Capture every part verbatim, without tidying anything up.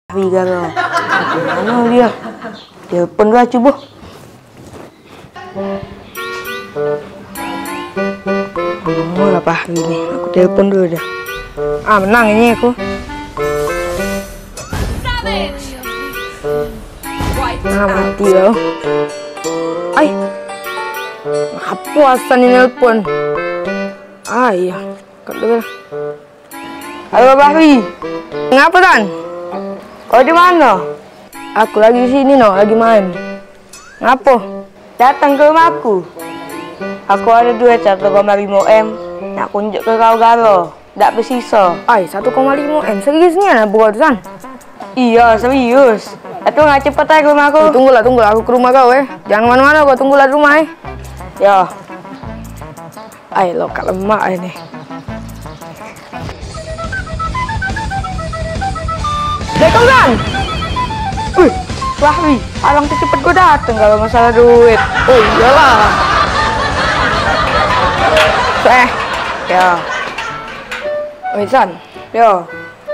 Fahri galo. Mano dio? Telepon dulu cubo. Oh, lah Fahri ni. Aku telepon dulu dah. Ah, menang ini aku. Ah, mati kau. Ai. Ngapo Hasan ni nelpon? Ah, iyo. Kat dulu lah. Halo, Fahri. Ngapo, San? Kau di mano? Aku lagi sini, no, lagi main. Ngapo? Datang ke rumahku. Aku ado duit satu koma limo M. Nak kunjuk ke kau galo. Dak besiso. Ai, satu koma limo M. Serius nian apo kau tu, San? Iyo, serius. Atu ngah cepet ai ke rumah aku. Oh, tunggulah, tunggulah. Aku ke rumah kau, eh. Jangan kemano-mano kau. Tunggulah di rumah, eh. Yo. Ai, lokak lemak ai ni. Assalamualaikum, San. Wih, Fahri, alangke cepet kau dateng kalo masalah duit. Oh, iyolah. Eh, yo. Oi, San. Yo.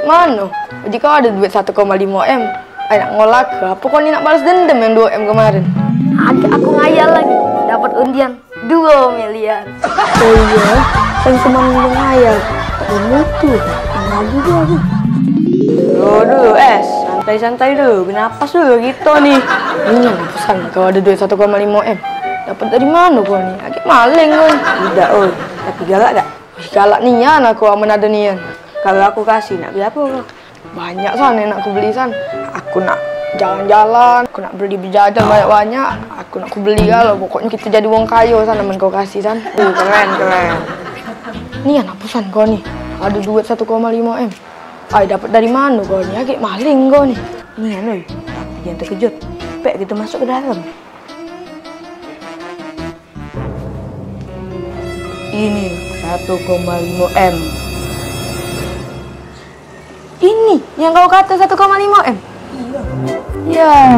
Mano? Jika ado duit satu koma limo M, ai nak ngolah ke? Apo kau ni nak balas dendam yang duo M kemaren? Agak aku ngayal lagi, dapat undian duo miliar. Oh iyo, kan cuma ngayal. Tapi mutu, lagi dio ni. Dulu, dulu, es, santai-santai dulu, benapas dulu kito ni. Ini pesan, kau ado duit satu koma limo M. Dapat dari mano kau ni? Agak maling kau ni. Idak, oi. Tapi galak dak? Wih, galak nian aku amen ado nian. Kalo aku kasih, nak beli apo kau? Banyak, San, yang nak ku beli, San. Aku nak jalan-jalan, aku nak beli bejajan banyak-banyak. Aku nak ku beli galo. Pokoknyo kito jadi wong kayo, San, amen kau kasih, San. Uh, keren, keren. Nian apo, San, kau ni? Ado duit satu koma limo M. Ai, dapat dari mano kau ni? Agak maling kau ni. Nian, oi. Tapi jangan terkejut. Pek kito masuk ke dalam. Ini satu koma limo M. Ini yang kau kato satu koma limo M? Iyo. Ya.